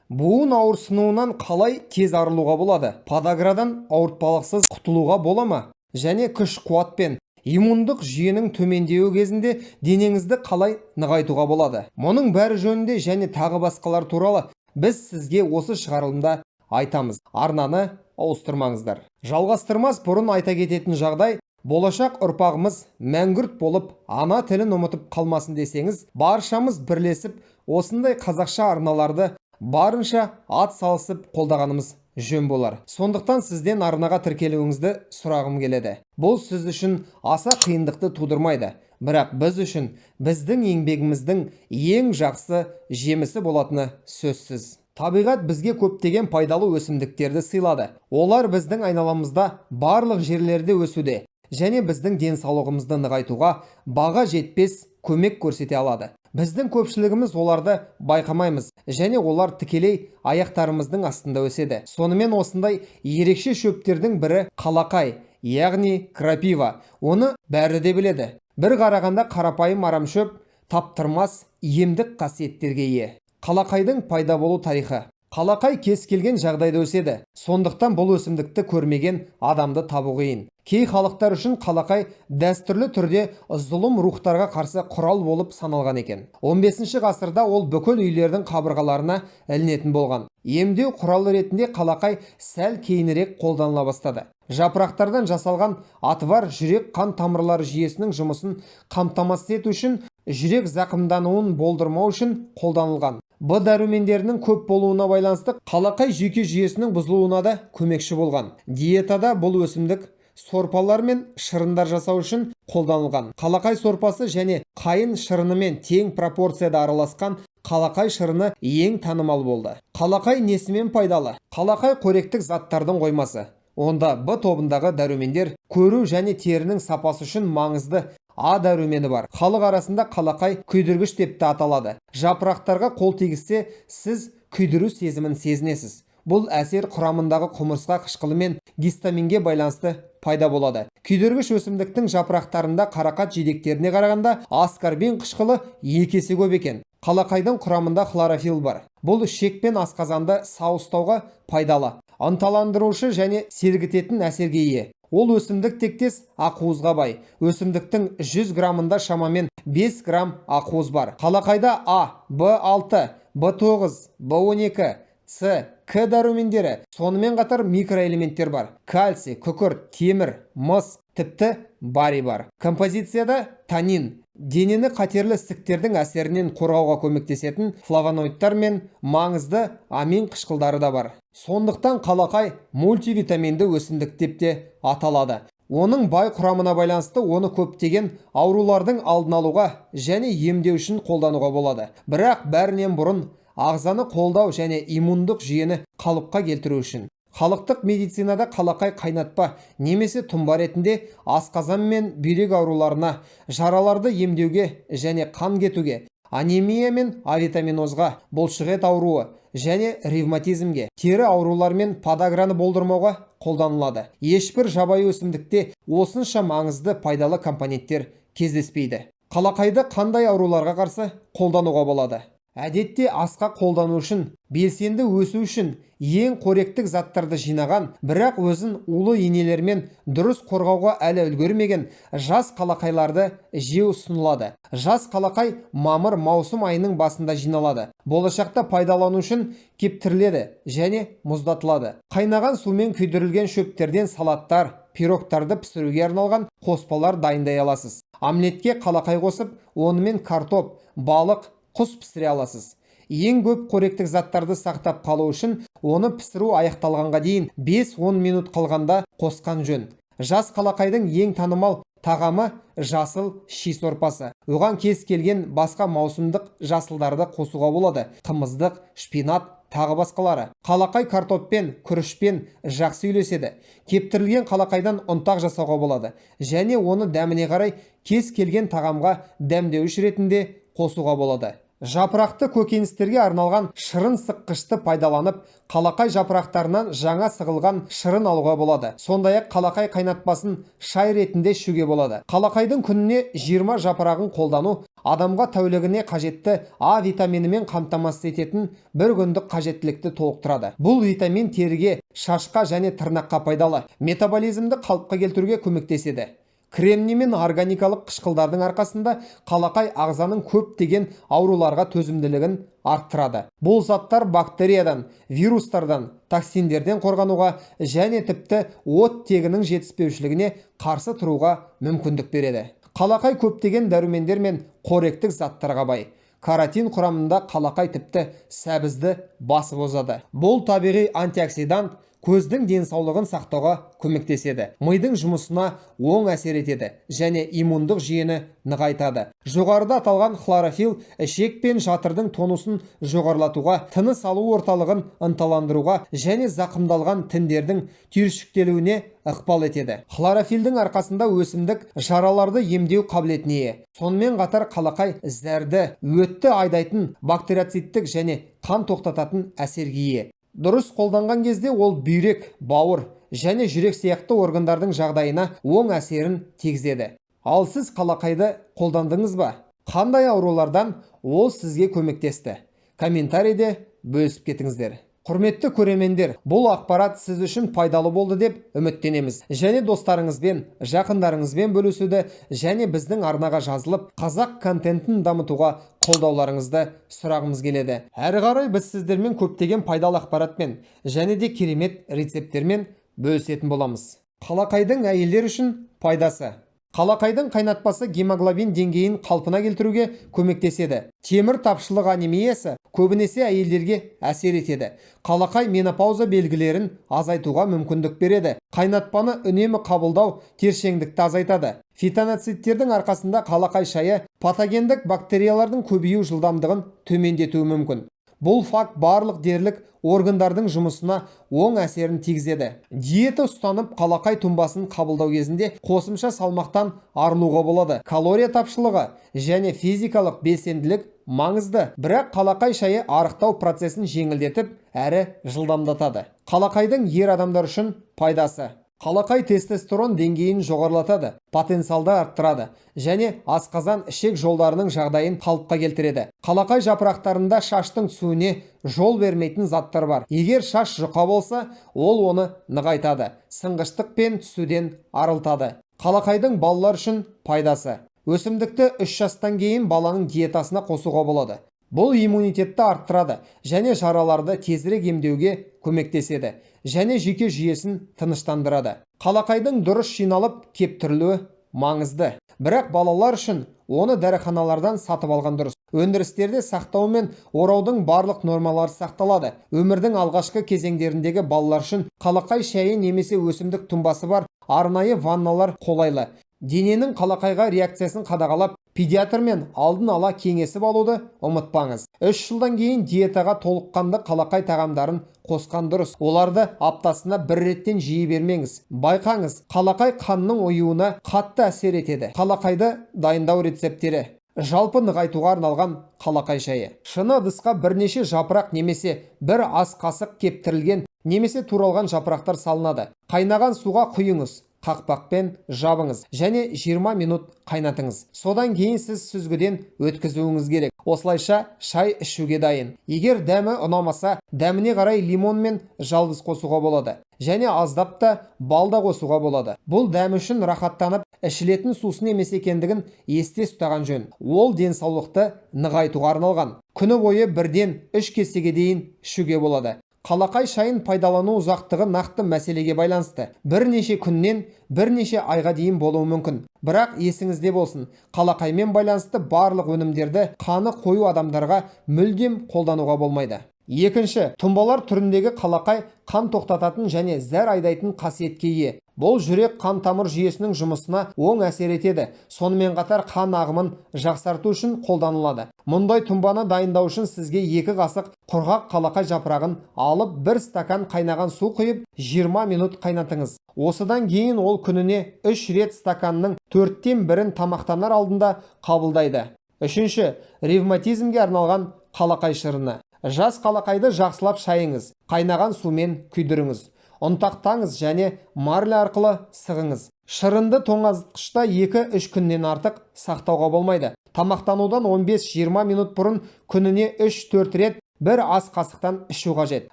Буын ауырсынуынан қалай тез арылуға болады? Подаградан ауыртпалықсыз құтылуға бола ма? Және күш-қуат пен иммундық жүйенің төмендеуі кезінде денеңізді қалай нығайтуға болады? Мұның бәрі жөнінде және тағы басқалар туралы біз сізге осы шығарылымда айтамыз. Арнаны ауыстырмаңыздар. Жалғастырмас бұрын айта кететін жағдай: болашақ ұрпағымыз мәңгүрт болып, ана тілін ұмытып қалмасын десеңіз, баршамыз бірлесіп, осындай қазақша арналарды барынша ат салысып қолдағанымыз жөн болар. Сондықтан сізден арнаға тіркелуіңізді сұрағым келеді. Бұл сіз үшін аса қиындықты тудырмайды, бірақ біз үшін біздің еңбегіміздің ең жақсы жемісі болатыны сөзсіз. Табиғат бізге көптеген пайдалы өсімдіктерді сыйлады. Олар біздің айналамызда барлық жерлерде өсуде және біздің денсаулығымызды нығайтуға баға жетпес көмек көрсете алады. Біздің көпшілігіміз оларды байқамаймыз және олар тікелей аяқтарымыздың астында өседі. Сонымен, осындай ерекше шөптердің бірі – қалақай, яғни крапива. Оны бәрі де біледі. Бір қарағанда қарапайым арамшөп таптырмас емдік қасиеттерге ие. Қалақайдың пайда болу тарихы. Қалақай кез келген жағдайда өседі. Сондықтан бұл өсімдікті көрмеген адамды табу қиын. Кей халықтар үшін қалақай дәстүрлі түрде зұлым рухтарға қарсы құрал болып саналған екен. 15 ғасырда ол бүкіл үйлердің қабырғаларына ілінетін болған. Емдеу құралы ретінде қалақай сәл кейінірек қолданыла бастады. Жапырақтардан жасалған отвар жүрек қан тамырлары жүйесінің жұмысын қамтамасыз ету үшін, жүрек зақымдануын болдырмау үшін қолданылған. Б дәрумендерінің көп болуына байланысты қалақай жүйке жүйесінің бұзылуына да көмекші болған. Диетада бұл өсімдік сорпалар мен шырындар жасау үшін қолданылған. Қалақай сорпасы және қайын шырынымен тең пропорцияда араласқан қалақай шырыны ең танымал болды. Қалақай несімен пайдалы? Қалақай – қоректік заттардың қоймасы. Онда Б тобындағы дәрумендер, көру және терінің сапасы үшін маңызды А дәрумені бар. Халық арасында қалақай күйдіргіш деп те аталады. Жапырақтарға қол тигізсе, сіз күйдіру сезімін сезінесіз. Бұл әсер құрамындағы құмырсқа қышқылы мен гистаминге байланысты пайда болады. Күйдіргіш өсімдіктің жапырақтарында қарақат жидектеріне қарағанда аскорбин қышқылы екі есе көп екен. Қалақайдың құрамында хлорофилл бар. Бұл ішек пен асқазанды сау ұстауға пайдалы. Ынталандырушы және сергітетін әсерге ие. Ол өсімдік тектес ақуызға бай. Өсімдіктің 100 граммында шамамен 5 грамм ақуыз бар. Қалақайда А, В6, В9, В12, С, К дәрумендері, сонымен қатар микроэлементтер бар. Кальций, күкірт, темір, мыс, тіпті барий бар. Композицияда танин, денені қатерлі ісіктердің әсерінен қорғауға көмектесетін флавоноидтар мен маңызды амин қышқылдары да бар. Сондықтан қалақай мультивитаминді өсімдік деп те аталады. Оның бай құрамына байланысты оны көптеген аурулардың алдын алуға және емдеу үшін қолдануға болады. Бірақ бәрінен бұрын ағзаны қолдау және иммундық жүйені қалыпқа келтіру үшін. Халықтық медицинада қалақай қайнатпа немесе тұнба ретінде асқазан мен бүйрек ауруларына, жараларды емдеуге және қан кетуге, анемия мен авитаминозға, бұлшықет ауруы және ревматизмге, тері аурулары мен подаграны болдырмауға қолданылады. Ешбір жабайы өсімдікте осынша маңызды пайдалы компоненттер кездеспейді. Қалақайды қандай ауруларға қарсы қолдануға болады? Әдетте асқа қолдану үшін, белсенді өсу үшін ең қоректік заттарды жинаған, бірақ өзін улы инелермен дұрыс қорғауға әлі үлгермеген жас қалақайларды жеу ұсынылады. Жас қалақай мамыр, маусым айының басында жиналады. Болашақта пайдалану үшін кептіріледі және мұздатылады. Қайнаған сумен күйдірілген шөптерден салаттар, пирогтарды пісіруге арналған қоспалар дайындай аласыз. Омлетке қалақай қосып, онымен картоп, балық, құс пісіре аласыз. Ең көп қоректік заттарды сақтап қалу үшін оны пісіру аяқталғанға дейін 5-10 минут қалғанда қосқан жөн. Жас қалақайдың ең танымал тағамы – жасыл ши сорпасы. Оған кез келген басқа маусымдық жасылдарды қосуға болады: қымыздық, шпинат, тағы басқалары. Қалақай картоппен, күрішпен жақсы үйлеседі. Кептірілген қалақайдан ұнтақ жасауға болады және оны дәміне қарай кез келген тағамға дәмдеуіш ретінде қосуға болады. Жапырақты көкөністерге арналған шырын сыққышты пайдаланып, қалақай жапырақтарынан жаңа сығылған шырын алуға болады. Сондай-ақ қалақай қайнатпасын шай ретінде ішуге болады. Қалақайдың күніне 20 жапырағын қолдану адамға тәулігіне қажетті А витаминімен қамтамасыз ететін бір күндік қажеттілікті толықтырады. Бұл витамин теріге, шашқа және тырнаққа пайдалы. Метаболизмді қалыпқа келтіруге көмектеседі. Кремний мен органикалық қышқылдардың арқасында қалақай ағзаның көптеген ауруларға төзімділігін арттырады. Бұл заттар бактериядан, вирустардан, токсиндерден қорғануға және тіпті оттегінің жетіспеушілігіне қарсы тұруға мүмкіндік береді. Қалақай көптеген дәрумендер мен қоректік заттарға бай. Каротин құрамында қалақай тіпті сәбізді басып озады. Бұл табиғи антиоксидант көздің денсаулығын сақтауға көмектеседі. Мидың жұмысына оң әсер етеді және иммундық жүйені нығайтады. Жоғарыда аталған хлорофилл ішек пен жатырдың тонусын жоғарылатуға, тыныс алу орталығын ынталандыруға және зақымдалған тіндердің түйіршіктелуіне ықпал етеді. Хлорофиллдің арқасында өсімдік жараларды емдеу қабілетіне ие. Сонымен қатар қалақай зәрді, өтті айдайтын бактериоциттік және қан тоқтататын әсерге ие. Дұрыс қолданған кезде ол бүйрек, бауыр және жүрек сияқты органдардың жағдайына оң әсерін тигізеді. Ал сіз қалақайды қолдандыңыз ба? Қандай аурулардан ол сізге көмектесті? Комментарийде бөлісіп кетіңіздер. Құрметті көрермендер, бұл ақпарат сіз үшін пайдалы болды деп үміттенеміз. Және достарыңызбен, жақындарыңызбен бөлісуді және біздің арнаға жазылып, қазақ контентін дамытуға қолдауларыңызды сұрағымыз келеді. Әрі қарай біз сіздермен көптеген пайдалы ақпаратпен және де керемет рецепттермен бөлісетін боламыз. Қалақайдың әйелдер үшін пайдасы. Қалақайдың қайнатпасы гемоглобин деңгейін қалпына келтіруге көмектеседі. Темір тапшылық анемиясы көбінесе әйелдерге әсер етеді. Қалақай менопауза белгілерін азайтуға мүмкіндік береді. Қайнатпаны үнемі қабылдау тершеңдікті азайтады. Фитоноцидтердің арқасында қалақай шайы патогендік бактериялардың көбею жылдамдығын төмендетуі мүмкін. Бұл факт барлық дерлік органдардың жұмысына оң әсерін тигізеді. Диета ұстанып, қалақай тұнбасын қабылдау кезінде қосымша салмақтан арылуға болады. Калория тапшылығы және физикалық белсенділік маңызды. Бірақ қалақай шайы арықтау процесін жеңілдетіп, әрі жылдамдатады. Қалақайдың ер адамдар үшін пайдасы. Қалақай тестостерон деңгейін жоғарылатады, потенциалды арттырады және асқазан ішек жолдарының жағдайын қалыпқа келтіреді. Қалақай жапырақтарында шаштың түсуіне жол бермейтін заттар бар. Егер шаш жұқа болса, ол оны нығайтады, сынғыштық пен түсуден арылтады. Қалақайдың балалар үшін пайдасы. Өсімдікті 3 жастан кейін баланың диетасына қосуға болады. Бұл иммунитетті арттырады және жараларды тезірек емдеуге көмектеседі және жүйке жүйесін тыныштандырады. Қалақайдың дұрыс жиналып кептірілуі маңызды. Бірақ балалар үшін оны дәріханалардан сатып алған дұрыс. Өндірістерде сақтау мен ораудың барлық нормалары сақталады. Өмірдің алғашқы кезеңдеріндегі балалар үшін қалақай шайы немесе өсімдік тұнбасы бар арнайы ванналар қолайлы. Дененің қалақайға реакциясын қадағалап, педиатрмен алдын ала кеңесіп алуды ұмытпаңыз. 3 жылдан кейін диетаға толыққанды қалақай тағамдарын қосқан дұрыс. Оларды аптасына бір реттен жиі бермеңіз. Байқаңыз, қалақай қанның ұюына қатты әсер етеді. Қалақайды дайындау рецепттері. Жалпы нығайтуға арналған қалақай шайы. Шыны ыдысқа бірнеше жапырақ немесе бір ас қасық кептірілген немесе туралған жапырақтар салынады. Қайнаған суға құйыңыз. Қақпақпен жабыңыз және 20 минут қайнатыңыз. Содан кейін сіз сүзгіден өткізуіңіз керек. Осылайша шай ішуге дайын. Егер дәмі ұнамаса, дәміне қарай лимон мен жалбыз қосуға болады. Және аздап та бал да қосуға болады. Бұл дәм үшін рахаттанып ішілетін сусын емес екендігін есте ұстаған жөн. Ол денсаулықты нығайтуға арналған. Күні бойы бірден 3 кесеге дейін ішуге болады. Қалақай шайын пайдалану ұзақтығы нақты мәселеге байланысты. Бірнеше күннен бірнеше айға дейін болуы мүмкін. Бірақ есіңізде болсын, қалақаймен байланысты барлық өнімдерді қаны қою адамдарға мүлдем қолдануға болмайды. Екінші, тұнбалар түріндегі қалақай қан тоқтататын және зәр айдайтын қасиетке ие. Бұл жүрек қан тамыр жүйесінің жұмысына оң әсер етеді. Сонымен қатар қан ағымын жақсарту үшін қолданылады. Мұндай тұнбаны дайындау үшін сізге 2 қасық құрғақ қалақай жапырағын алып, 1 стакан қайнаған су құйып, 20 минут қайнатыңыз. Осыдан кейін ол күніне 3 рет стаканның 1/4-ін тамақтанар алдында қабылдайды. Үшінші, ревматизмге арналған қалақай шырыны. Жас қалақайды жақсылап шайыңыз, қайнаған сумен күйдіріңіз, ұнтақтаңыз және марля арқылы сығыңыз. Шырынды тоңазытқышта 2-3 күннен артық сақтауға болмайды. Тамақтанудан 15-20 минут бұрын күніне 3-4 рет бір ас қасықтан ішу қажет.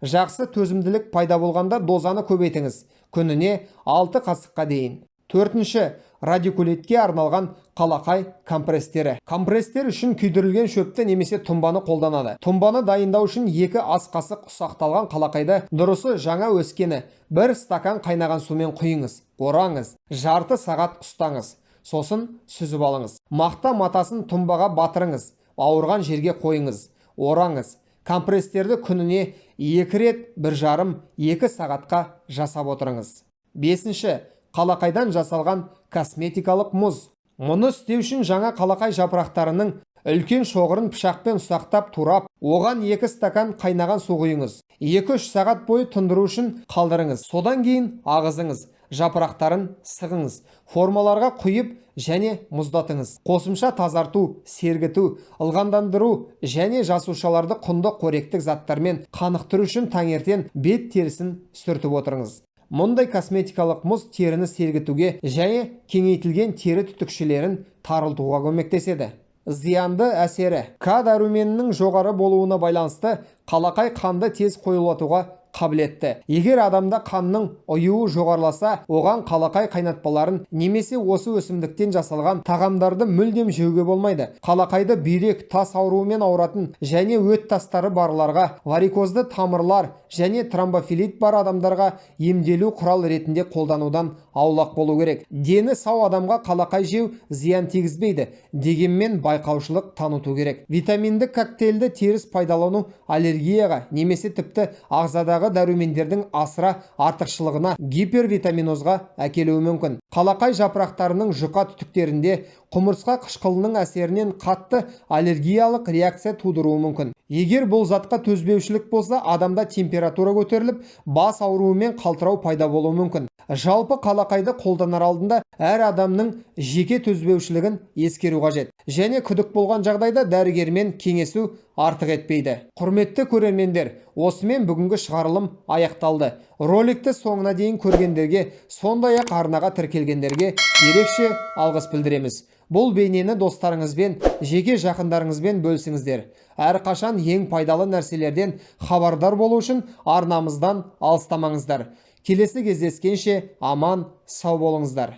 Жақсы төзімділік пайда болғанда дозаны көбейтіңіз. Күніне 6 қасыққа дейін. Төртінші, радикулитке арналған қалақай компресстері. Компресстер үшін күйдірілген шөпті немесе тұнбаны қолданады. Тұнбаны дайындау үшін 2 ас қасық ұсақталған қалақайды, дұрысы жаңа өскені, 1 стакан қайнаған сумен құйыңыз, ораңыз, жарты сағат ұстаңыз, сосын сүзіп алыңыз. Мақта матасын тұнбаға батырыңыз, ауырған жерге қойыңыз, ораңыз. Компресстерді күніне 2 рет 1,5-2 сағатқа жасап отырыңыз. Бесінші, қалақайдан жасалған косметикалық мұз. Мұны істеу үшін жаңа қалақай жапырақтарының үлкен шоғырын пышақпен ұсақтап турап, оған 2 стакан қайнаған су құйыңыз. 2-3 сағат бойы тұндыру үшін қалдырыңыз. Содан кейін ағызыңыз, жапырақтарын сығыңыз, формаларға құйып және мұздатыңыз. Қосымша тазарту, сергіту, ылғалдандыру және жасушаларды құнды қоректік заттармен қанықтыру үшін таңертең бет терісін сүртіп отырыңыз. Мұндай косметикалық мұз теріні сергітуге және кеңейтілген тері түтікшелерін тарылтуға көмектеседі. Зиянды әсері. К дәруменінің жоғары болуына байланысты қалақай қанды тез қоюлатуға қабілетті. Егер адамда қанның ұюы жоғарыласа, оған қалақай қайнатпаларын немесе осы өсімдіктен жасалған тағамдарды мүлдем жеуге болмайды. Қалақайды бүйрек, тас ауруымен ауыратын және өт тастары барларға, варикозды тамырлар және тромбофилит бар адамдарға емделу құрал ретінде қолданудан аулақ болу керек. Дені сау адамға қалақай жеу зиян тигізбейді, дегенмен байқаушылық таныту керек. Витаминді коктейльді теріс пайдалану аллергияға немесе тіпті ағзадағы дәрумендердің асыра артықшылығына, гипервитаминозға әкелуі мүмкін. Қалақай жапырақтарының жұқа түтіктерінде құмырсқа қышқылының әсерінен қатты аллергиялық реакция тудыруы мүмкін. Егер бұл затқа төзбеушілік болса, адамда температура көтеріліп, бас ауруы мен қалтырау пайда болуы мүмкін. Жалпы қалақайды қолданар алдында әр адамның жеке төзбеушілігін ескеру қажет. Және күдік болған жағдайда дәрігермен кеңесу артық етпейді. Құрметті көрермендер, осымен бүгінгі шығарылым аяқталды. Роликті соңына дейін көргендерге, сондай-ақ арнаға тіркелгендерге ерекше алғыс білдіреміз. Бұл бейнені достарыңызбен, жеке жақындарыңызбен бөлісіңіздер. Әрқашан ең пайдалы нәрселерден хабардар болу үшін арнамыздан алыстамаңыздар. Келесі кездескенше аман сау болыңыздар.